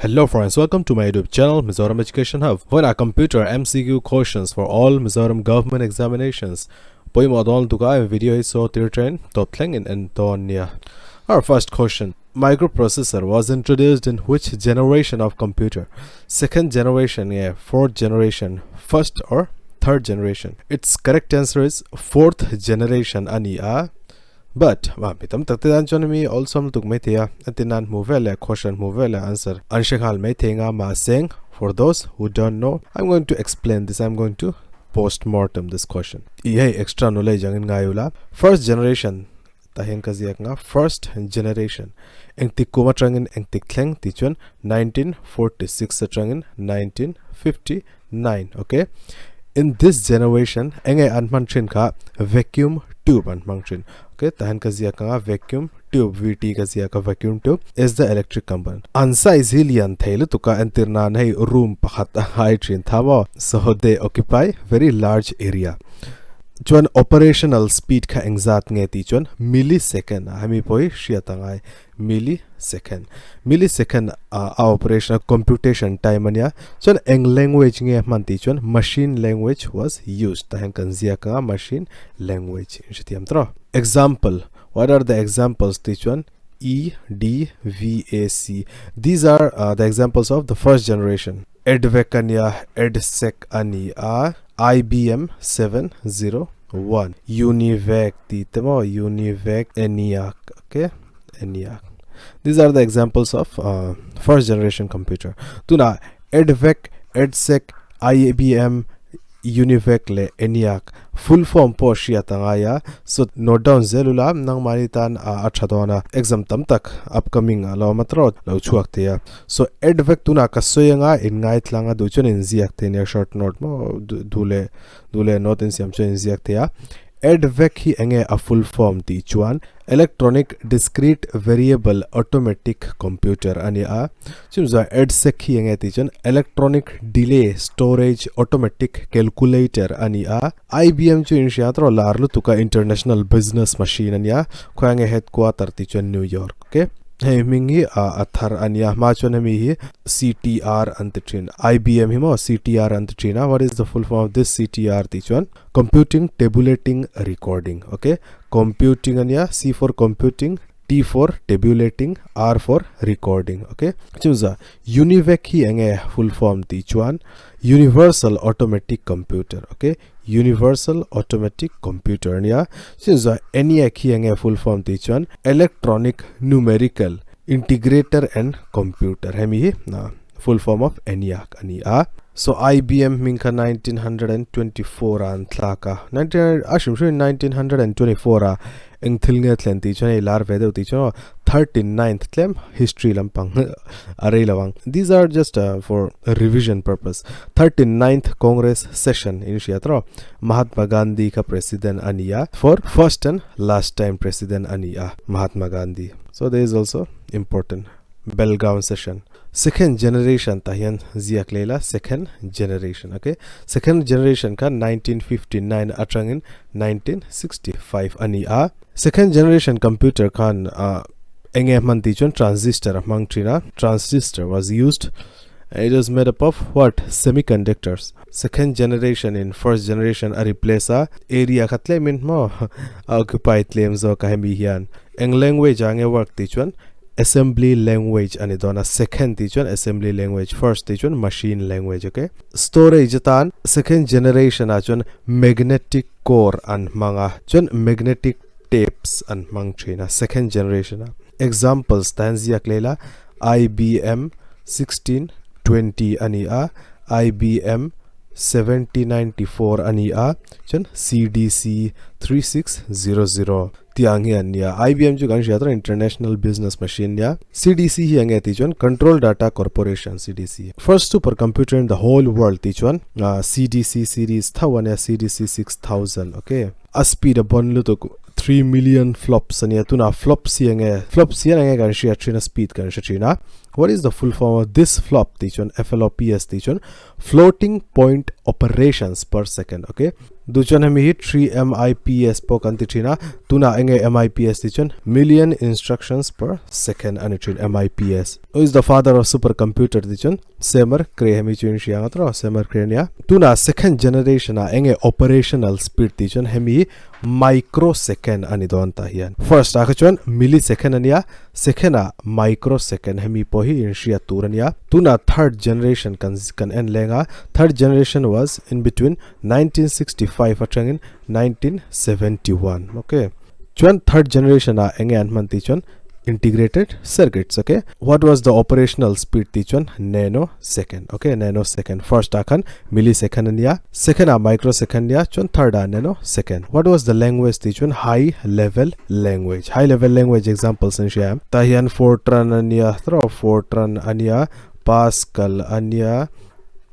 Hello friends, welcome to my YouTube channel Mizoram Education Hub. Vawiinah computer MCQ questions for all Mizoram government examinations pawimawh dawn lutuk a video hi saw tir train tawp thleng in en dawn nia. Our first question, Microprocessor was introduced in which generation of computer? Second generation nge fourth generation, first or third generation? Its correct answer is fourth generation a ni a. But, mah mi tam tak te tan chuan mi awlsam lutuk mai thei a, a ti nan hmu vel leh question hmu vel leh answer an hre nghal mai thei nga mahse for those who don't know I'm going to explain this I'm going to post mortem this question tih hei extra knowledge angin ngai ula first generation tah hian ka ziak nga first generation engtik kum atangin engtik thleng tih chuan 1946 atangin 1959 okay in this generation enge an hman thin kha vacuum tube an hmang thin okay tah hian ka ziak anga vacuum tube vt ka ziak a vacuum tube is the electric component an size hi lian thei lutuk a entir nan hei room pakhat a ngai thin tha maw so they occupy very large area chuan operational speed kha engzat nge tih chuan millisecond a hemi pawh hi hriat a ngai Millisecond. Millisecond a a operation a computation time ania. Chuan eng language nge hman tih chuan machine language was used. Tah hian kan ziak anga machine language in hrethiam tawh. Example, What are the examples tih chuan E, D, V, A, C. These are uh, the examples of the first generation. EDVAC ania, EDSEC ani a, IBM 701, UNIVAC tih te maw, UNIVAC, ENIAC, okay, ENIAC. These are the examples of uh, first generation computer. Tuna EDVAC, EDSEC, IBM, UNIVAC leh ENIAC full form pawh hriat a ngai a, so note down zel ula nangmahni tan a tha dawn a, exam tam tak upcoming a lo awm a tawrh lo chhuak thei a, so EDVAC tunah ka sawi anga in ngaithlang a duh chuan in ziak thei nia short note maw duh leh duh leh note in siam chuan in ziak thei a, EDVAC hi enge a full form tih chuan Electronic Discrete Variable Automatic Computer a ni a, chumi chuan EDSAC hi enge tih chuan Electronic Delay Storage Automatic Calculator a ni a, IBM chu inhria tawh lar lutuk a International Business Machine a nia, khawi enge headquarter tih chuan New York ok. Hei hming hi a thar a nia, hma chuan hemi hi CTR an ti thin, IBM hi maw CTR an ti thin a, what is the full form of this CTR tih chuan Computing Tabulating Recording ok. Computing a nia, C for computing, T for tabulating, R for recording ok. Chumza UNIVAC hi enge full form tih chuan Universal Automatic Computer ok. Universal Automatic Computer a nia. Chumza ENIAC hi enge full form tih chuan Electronic Numerical Integrator and Computer hemi hi full form of ENIAC a ni a. So IBM hming kha 1924 ah an thlak a, 19 a hrim hrim in 1924 ah eng thil nge thlen tih chuan hei lar ve deuh tih chuan aw 39th tlem history lampang a rei lo ang. These are just for revision purpose. 39th Congress session in hria tawh Mahatma Gandhi kha president a ni a, for first and last time president a ni a Mahatma Gandhi. So there is also important Belgaum session. Second generation tah hian ziak leh ila second generation ok second generation kha 1959 atangin 1965 a ni a second generation computer khan ah enge hman tih chuan transistor a hmang thin a transistor was used it was made up of what semiconductors second generation in first generation a replace a area kha tlem in maw a occupy tlem zawk a hemi hian eng language ah nge work tih chuan Assembly language a ni dawn a, second tih chuan assembly language, first tih chuan machine language ok. Storage atan second generation ah chuan magnetic core an hmang a, chuan magnetic tapes an hmang thin a second generation ah. Examples tah hian ziak leh ila IBM 1620 a ni a, IBM 7094 a ni a, chuan CDC 3600. Tih ang hi an nia. IBM chu kan hria tawh International Business Machine nia. CDC hi enge tih chuan Control Data Corporation, CDC. First super computer in the whole world tih chuan CDC series tho a nia CDC 6000 ok. A speed a bon lutuk 3 million flops a nia. Tunah flops hi enge flops hian enge kan hria thin a speed kan hre thin a. What is the full form of this flop tih chuan FLOPS tih chuan floating point operations per second ok. Duh chuan hemi hi 3 MIPS pawh kan ti thin a, tunah enge MIPS tih chuan million instructions per second a ni thin MIPS. Who is the father of super computer tih chuan Seymour Cray hemi chu in hria ang atawh Seymour Cray ania. Tunah second generation ah enge operational speed tih chuan hemi hi microsecond a ni dawn tah hian. First ah kha chuan millisecond a nia, second ah microsecond hemi pawh hi in hriat tur a nia. Tunah third generation kan kan en leng a, third generation was in between 1965 atangin 1971 ok. Chuan third generation ah enge an hman tih chuan integrated circuits ok. What was the operational speed tih chuan nano second ok nano second first ah khan millisecond a nia second ah microsecond nia chuan third ah nano second. What was the language tih chuan high level language high level language examples an hria em tah hian Fortran a nia tawh Fortran a nia Pascal a nia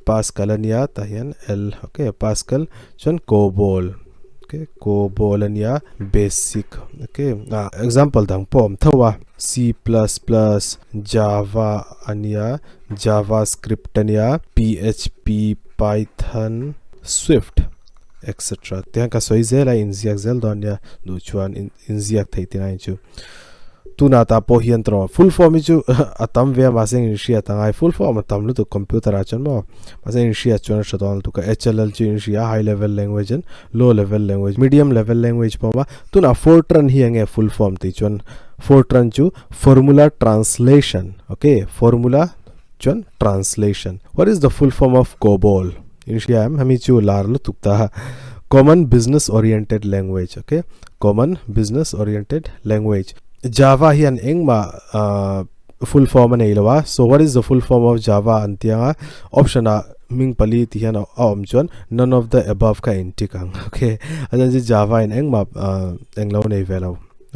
Pascal a nia tah hian L ok Pascal chuan COBOL ok COBOL a nia basic ok ah example dang pawh a awm tho a C plus plus Java a nia JavaScript a nia P_H_P Python Swift etc tihian ka sawi zel a inziak zel dawn nia duh chuan inziak theih tina inchu tunah tah pawh hian tawh full form hi chu a tam ve a mahse inhriat a ngai full form a tam lutuk computer ah chuan maw mahse inhriat chuan a tha dawn lutuk a H_L_L chu inhria high level language in low level language medium level language pawh a awm a tunah Fortran hi enge full form tih chuan Fortran chu formula translation ok formula chuan translation what is the full form of COBOL inhria em hemi chu lar lutuk ta common business oriented language ok common business oriented language Java hian engmah ahh full form a nei lo a so what is the full form of Java an tih anga option ah hming pali tih hian a awm chuan none of the above kha in tick ang ok a chuan chu Java in engmah ahh englo nei ve lo.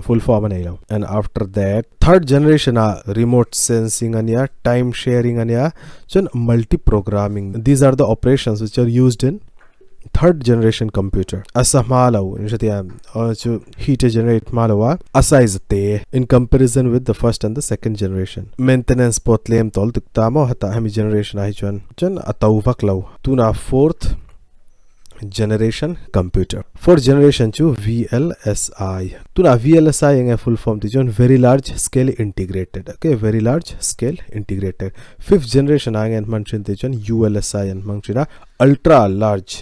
Full form a nei lo. And after that third generation ah remote sensing a nia, time sharing a nia, chuan multi programming. These are the operations which are used in third generation computer. A sa hma lo in hre tia chu heat a generate hma lo a, a size a te in comparison with the first and the second generation. Maintenance pawh tlem tawl tuk ta maw hetah hemi generation ah hi chuan chuan a to vak lo. Tunah fourth. Generation computer. Fourth generation chu VLSI. Tunah VLSI enge full form tih chuan very large scale integrated. Okay, very large scale integrated. Fifth generation ah enge an hman thin tih chuan ULSI an hmang thin a, ultra large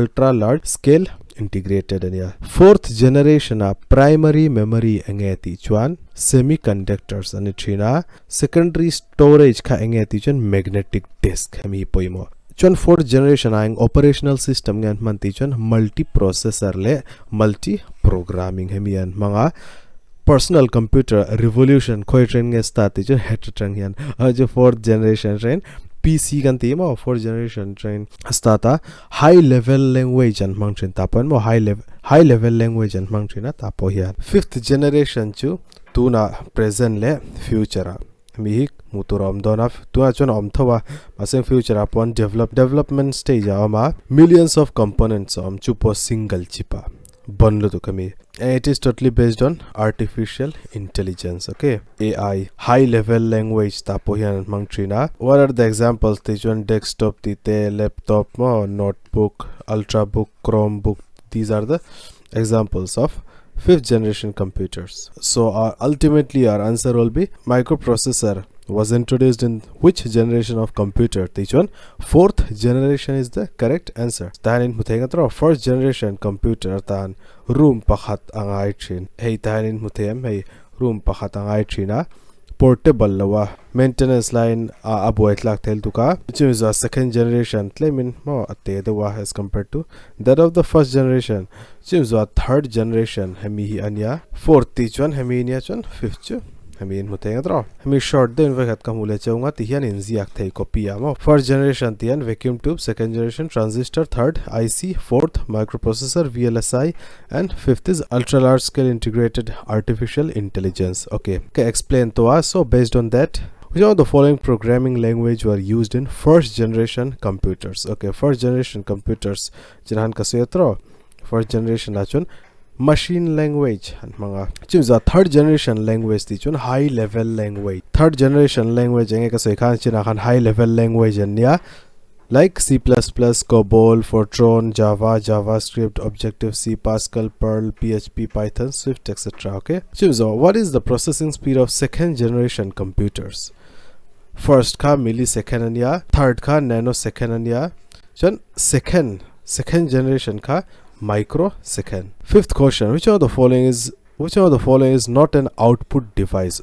ultra large scale integrated ania. Fourth generation ah primary memory enge tih chuan semiconductors ani thin a, secondary storage kha enge tih chuan magnetic disk hemi hi pawimawh. Chuan fourth generation ah eng operational system nge an hman tih chuan multi processor leh multi programming hemi an hmang a. Personal computer revolution khawi train nge start tih chuan het atang hian a chu fourth generation train P_C kan tih maw fourth generation train a start a. High level language an hmang thin tah pawh hian maw high level high level language an hmang thin a tah pawh hian. Fifth generation chu tunah present leh future ah. Mi hi hmuh tur a awm dawn a tunah chuan a awm tho a mahse future ah pawh develop development stage ah a awm a millions of components a awm chu pawh single chip ah bon lutuk a mi it is totally based on artificial intelligence ok A_I high level language tah pawh hian an hmang thin a what are the examples tih chuan desktop tih te laptop maw notebook ultrabook chromebook these are the examples of fifth generation computers. So our ultimately our answer will be microprocessor was introduced in which generation of computer tih chuan fourth generation is the correct answer. Tahianin hmu thei nga tawh first generation computer atan room pakhat a ngai thin hei tahianin hmu thei em hei room pakhat a ngai thin a portable lo a maintenance laiin a a buai tlak thei lutuk a chumi zawh second generation tlemin maw a te deuh a as compared to that of the first generation chumi zawh third generation hemi hi a nia fourth tih chuan hemi nia chuan fifth chu hemi in hmu thei ngat rawh hemi short deuhin vawikhat ka hmuh leh cheu nga ti hian inziak thei copy ah maw first generation tih hian vacuum tube second generation transistor third I_C fourth microprocessor V_L_S_I And fifth is ultra large scale integrated artificial intelligence. Okay, okay explain to us. So based on that, which of the following programming language were used in first generation computers? Okay, first generation computers jinhan ka suyatro first generation achun machine language an manga chimza third generation language ti chun high level language third generation language enge ka soi khan china khan high level language an nia. Like C++, COBOL, Fortran, Java, JavaScript, Objective C, Pascal, Perl, PHP, Python, Swift, etc. Okay. So what is the processing speed of second generation computers? First kha millisecond ania, third kha nanosecond ania. Chuan second second generation kha microsecond. Fifth question, which of the following is which of the following is not an output device?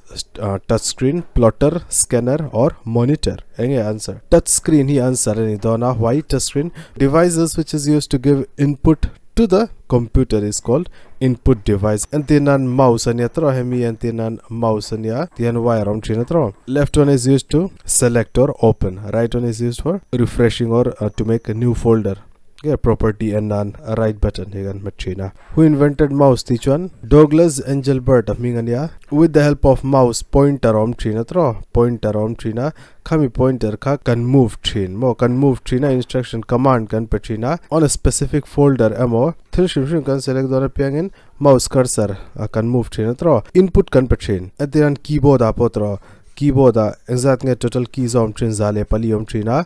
Touch screen, plotter, scanner or monitor? Enge answer? Touch screen hi answer ani dawn a. Why touch screen? Devices which is used to give input to the computer is called input device. Entir nan mouse ania tawh hemi entir nan mouse ania tihian wire a awm thin a tawh. Left one is used to select or open, right one is used for refreshing or to make a new folder. Nge property en nan right button hi kan hmet thin a. Who invented mouse tih chuan Douglas Engelbart a hming a nia. With the help of mouse pointer a awm thin a tawh pointer a awm thin a khami pointer kha kan move thin maw kan move thin a instruction command kan pe thin a on a specific folder emaw thil hrim hrim kan select dawn apiangin mouse cursor a kan move thin a tawh input kan pe thin. Entirnan keyboard ah pawh tawh keyboard ah engzat nge total keys a awm thin 104 awm thin a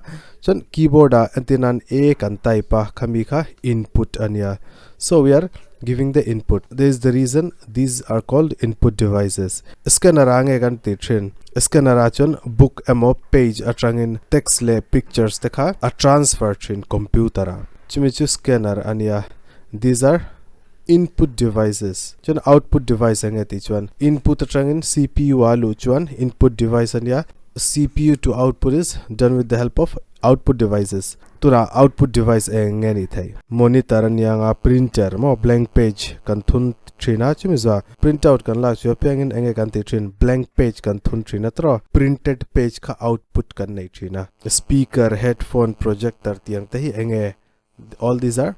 chuan keyboard ah entirnan A kan type a khami kha input a nia so we are giving the input this is the reason these are called input devices scanner ah nge kan tih thin scanner ah chuan book emaw page atangin text leh pictures te kha a transfer thin computer ah chumi chu scanner a nia these are Input devices chuan output device eng nge tih chuan input atangin CPU a luh chuan input device a nia, CPU to output is done with the help of output devices tunah output device eng nge nih theih monitor a nia nga printer maw blank page kan thun thin a chumi zawh print out kan lak chu apiangin eng nge kan tih thin blank page kan thun thin a tawh printed page kha output kan nei thin a speaker headphone projector tih ang te hi eng nge all these are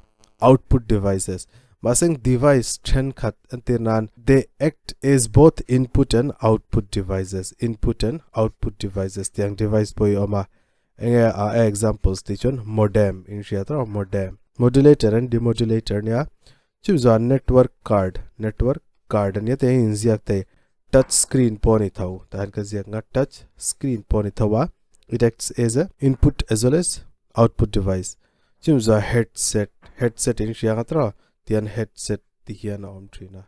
output devices mahse device thenkhat entir nan they act as both input and output devices input and output devices tiang device pawh hi a awm a enge a examples tih chuan modem in hriat a modem modulator and demodulator nia chumi zawh network card network card ania te inziak thei touch screen pawh a ni tho tah hian ka ziak ang a touch screen pawh a ni tho a it acts as a input as well as output device chumi zawh headset headset in hria ang a tawh tihian headset ti hian a awm thin a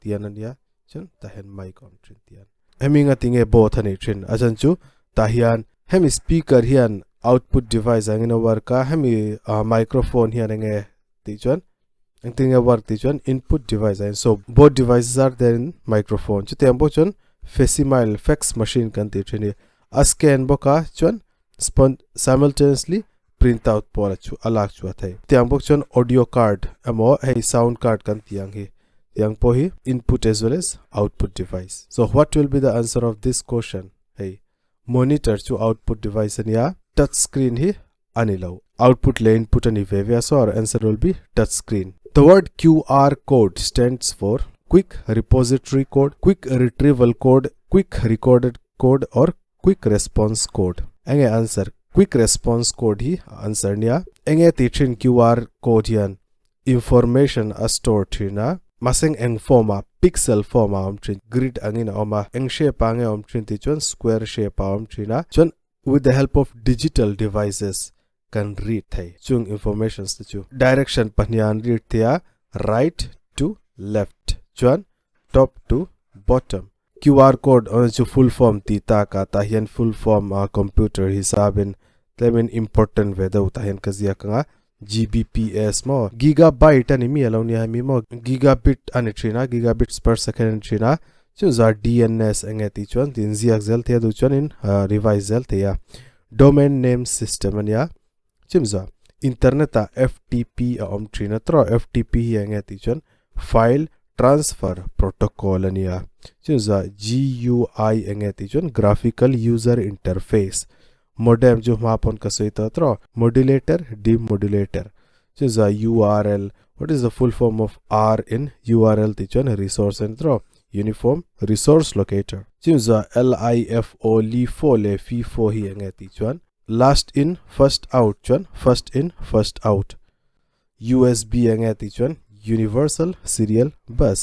tihian a nia chuan tah hian mic a awm thin tihian hemi nga tinge both a nih thin a chhan chu tah hian hemi speaker hian output device angin a work a hemi ah microphone hian enge tih chuan engtin nge work tih chuan input device a in so both devices are there in microphone chutiang bawk chuan facsimile fax machine kan tih thin hi a scan bawk a chuan simultaneously print out pawh a chu a lak chu a thei chutiang bawk chuan audio card emaw hei sound card kan tih ang hi tiang pawh hi input as well as output device so what will be the answer of this question hei monitor chu output device a nia touch screen hi a ni lo. Output leh input a ni ve ve a, so our answer will be touch screen. The word QR code stands for quick repository code, quick retrieval code, quick recorded code or quick response code. Enge answer? Quick response code hi answer nia. Enge tih thin QR code hian information a store thin a, mahse eng form ah pixel form ah a awm thin, grid angin a awm a, eng shape ah nge a awm thin tih chuan square shape ah a awm thin a, chuan With the help of digital devices kan read thei chung informations te chu direction pahnih an read thei a right to left chuan top to bottom. QR code awm chu full form tih tak ah tah hian full form a computer hisabin tlemin important ve deuh tah hian ka ziak ang a Gbps maw gigabyte a ni mi alo nia hemi maw gigabit a ni thin a gigabits per second a ni thin a chu zar DNS enge tih chuan tin ziak zel thei a duh chuan in revise zel thei a domain name system a nia chumi zawh internet ah FTP a awm thin a tawh FTP hi enge tih chuan file transfer protocol a nia chumi zawh GUI enge tih chuan graphical user interface Modem chu hma pawn ka sawi tawh tawh modulator demodulator chu za url what is the full form of r in url tih chuan resource a ni tawh uniform resource locator chu za lifo lifo leh fifo hi enge tih chuan last in first out chuan first in first out usb enge tih chuan universal serial bus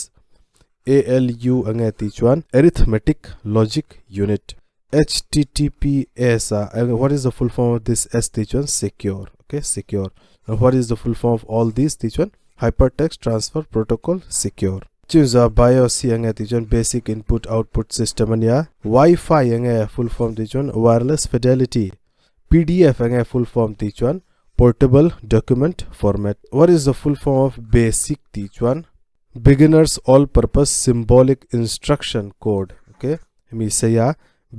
alu enge tih chuan arithmetic logic unit. HTTPS a what is the full form of this S tih chuan secure okay secure and what is the full form of all these tih chuan hypertext transfer protocol secure. Chunza BIOS hi enge tih chuan basic input output system ania Wi-Fi enge full form tih chuan wireless fidelity PDF enge full form tih chuan portable document format. What is the full form of basic tih chuan beginners all purpose symbolic instruction code okay hemi seia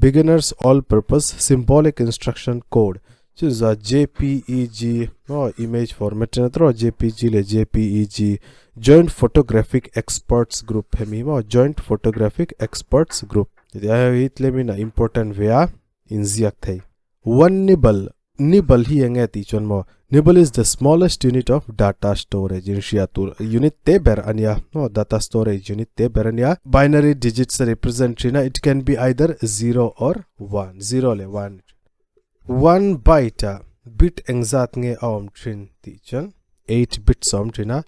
beginners all purpose symbolic instruction code chu za jpeg no image format na tro jpg le jpeg joint photographic experts group hemi mo joint photographic experts group ya hi tlemina important vea inziak thei one nibble Nibble hi enge tih chuan maw Nibble is the smallest unit of data storage in hria tur unit te ber ania maw data storage unit te ber ania binary digits a represent thin a it can be either zero or one zero leh one one byte ah bit engzat nge a awm thin tih chuan eight bits a awm thin a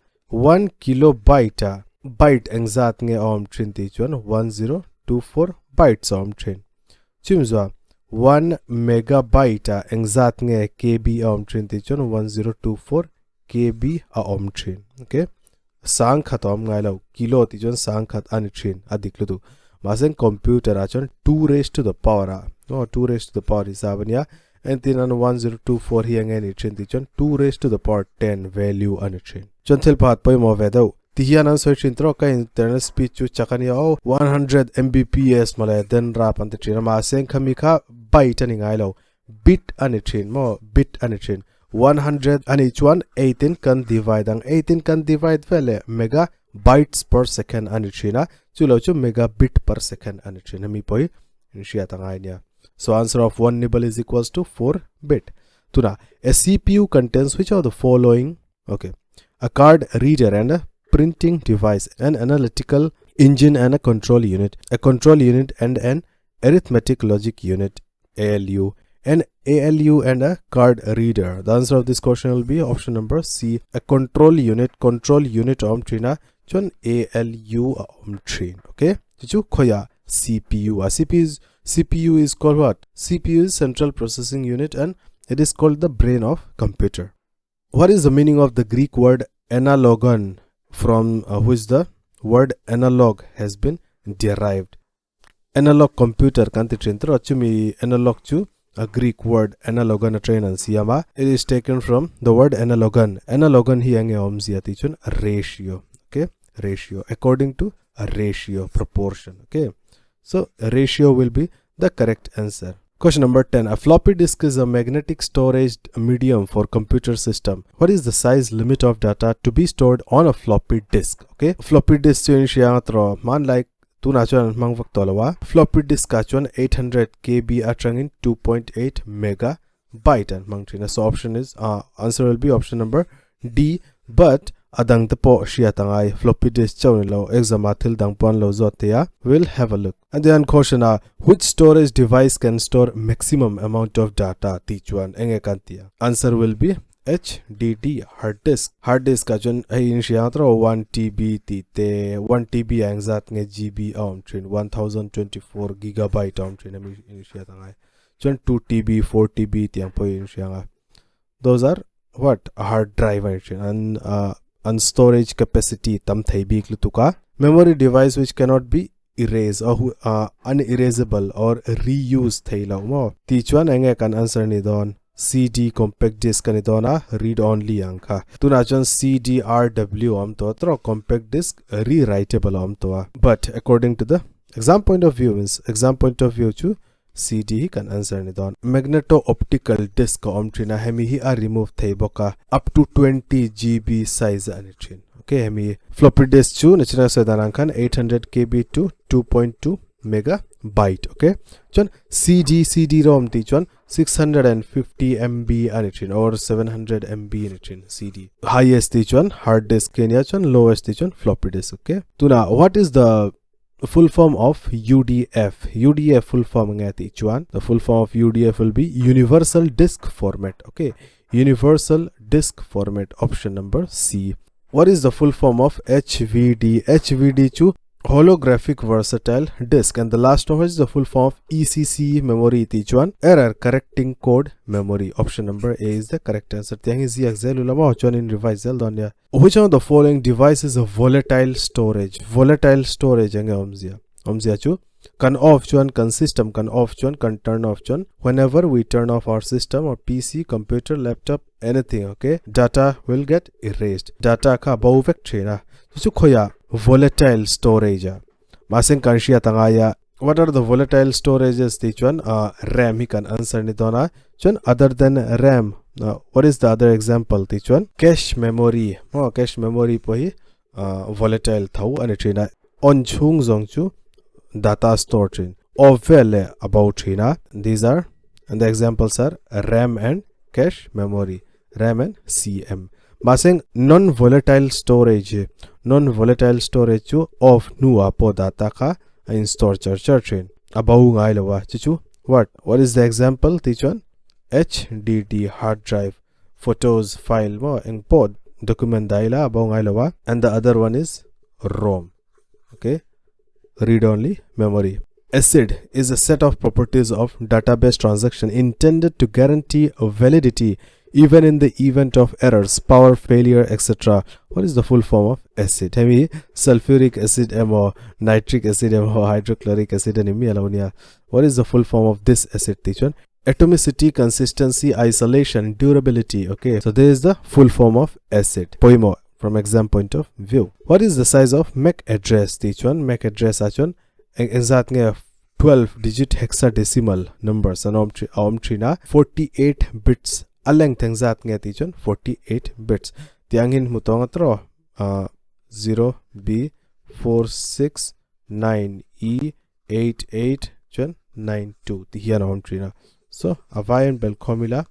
one kilobyte ah byte engzat nge a awm thin tih chuan 1024 bytes a awm thin. Chimzua 1 megabyte ah engzat nge KB a awm thin tih chuan 1024 KB a awm thin. Okay. Sang khat a awm ngai lo. Kilo tih chuan sang khat a ni thin a dik lutuk. Mahse computer ah chuan 2 raised to the power ah no 2 raised to the power hisap ania entin an 1024 hi enge ni thin tih chuan 2 raised to the power 10 value a ni thin. Chuan thil pakhat pawimawh ve deuh. Ti hian an sawi thin tawk a internet speed chu chak a nia aw 100 Mbps mawle den rap an ti thin a mahse khami kha byte a ni ngai lo bit a ni thin maw bit a ni thin 100 a nih chuan 8 in kan divide ang 8 in kan divide vel leh mega bytes per second a ni thin a chu lo chu mega bit per second a ni thin hemi pawh hi in hriat a ngai nia so answer of 1 nibble is equals to 4 bit tuna a CPU contains which of the following Okay. A card reader and a printing device, an analytical engine and a control unit, a control unit and an arithmetic logic unit, ALU, an ALU and a card reader. The answer of this question will be option number C, a control unit, control unit om thina chon ALU om thin. Okay. Chu khoya CPU. A CPU is called what? CPU is central processing unit and it is called the brain of computer. What is the meaning of the Greek word analogon from which the word analog has been derived? Analog computer kan ti thin tro chumi analog chu a Greek word analogon a train an siama. It is taken from the word analogon. Analogon hi ange awmzia ti chun ratio. Okay, ratio according to a ratio proportion. Okay, so ratio will be the correct answer. Question number 10. A floppy disk is a magnetic storage medium for computer system. What is the size limit of data to be stored on a floppy disk? Okay, floppy disk chu in hria tro man like tuna chuan hmang vak tawh lo a. Floppy disk ah chuan 800 KB atangin 2.8 megabyte an hmang thin a. So option is answer will be option number D but a dang te pawh hriat a ngai floppy disk chauh ni lo exam ah thil dang pawh an lo zawt thei a we'll have a look. And then question a which storage device can store maximum amount of data tih chuan enge kan tih a answer will be HDD hard disk. Hard disk ah chuan hei in hria ang tawh 1 TB tih te 1 TB ah engzat nge GB a awm thin 1024 gigabyte a awm thin hemi in hriat a ngai chuan 2 TB 4 TB tih ang pawh in hria ang a those are what a hard drive ani thin an an storage capacity tam thei bik lutuk a memory device which cannot be erased or unerasable or reuse thei loh maw tih chuan enge kan answer ni dawn CD compact disc ani dawn a read only ang kha tunah chuan CDRW a awm tawh tawh compact disc rewritable a awm tawh a but according to the exam point of view means exam point of view chu CD hi kan answer ni dawn. Magneto optical disc a awm thin a, hemi hi a remove thei bawk a, up to 20 GB size a ni thin. Ok, hemi floppy disk chu nachina sawi dan ang khan 800 KB to 2.2 megabyte. Ok, chuan CD, CD ROM tih chuan 650 MB a ni thin or 700 MB a ni thin CD. Highest tih chuan hard disk a nia chuan lowest tih chuan floppy disk. Ok, tunah what is the full form of UDF? UDF full form nge tih chuan the full form of UDF will be Universal Disk Format. Okay, Universal Disk Format, option number C. What is the full form of HVD? HVD chu Holographic versatile disk and the last one is the full form of ECC memory tih chuan error correcting code memory option number A is the correct answer tiang hi ziak zel ula maw chuan in revise zel dawn nia. Which one of the following device is a volatile storage? Volatile storage enge awmzia? Awmzia chu kan off chuan kan system kan off chuan kan turn off chuan whenever we turn off our system or PC, computer, laptop anything okay data will get erased. Data kha bo vek thin a chu chu khawiah volatile storage a mahse kan hriat a ngai a what are the volatile storages tih chuan ah ram hi kan answer ni dawn a chuan other than ram what is the other example tih chuan cache memory maw cache memory pawh hi ah volatile tho a ni thin a on chhung zawng chu data store thin off vel leh a bo thin a these are and the examples are ram and cache memory ram and cm mahse non volatile storage non volatile storage chu off hnuah pawh data kha a in store char char thin a bo ngai lo a chu chu what what is the example tih chuan hdd hard drive photos file maw eng pawh document dah ila a bo ngai lo a and the other one is rom okay read only memory. ACID is a set of properties of database transaction intended to guarantee validity even in the event of errors, power failure, etc. What is the full form of acid? Hemi sulfuric acid emaw nitric acid emaw hydrochloric acid ani mi alo nia. What is the full form of this acid tih chuan atomicity, consistency, isolation, durability. Okay, so this is the full form of acid. Pawimawh from exam point of view. What is the size of MAC address tih chuan MAC address ah chuan eng engzat nge 12 digit hexadecimal numbers an awm a awm thin a 48 bits a length engzat nge tih chuan 48 bits tih angin hmu tawng a tawh ah 0 b 4 6 9 e 8 8 chuan 9 2 tih hian a awm thin a so a vaiin belkhawm ila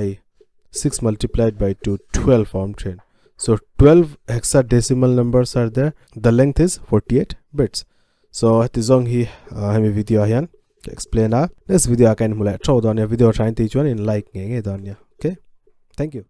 hei 6 multiplied by 2 12 a awm thin so 12 hexadecimal numbers are there the length is 48 bits so heti zawng hi hemi video ah hian ka explain a next video ah ka inhmu leh theuh dawn nia video thain tih chuan in like ngei ngei dawn nia okay thank you.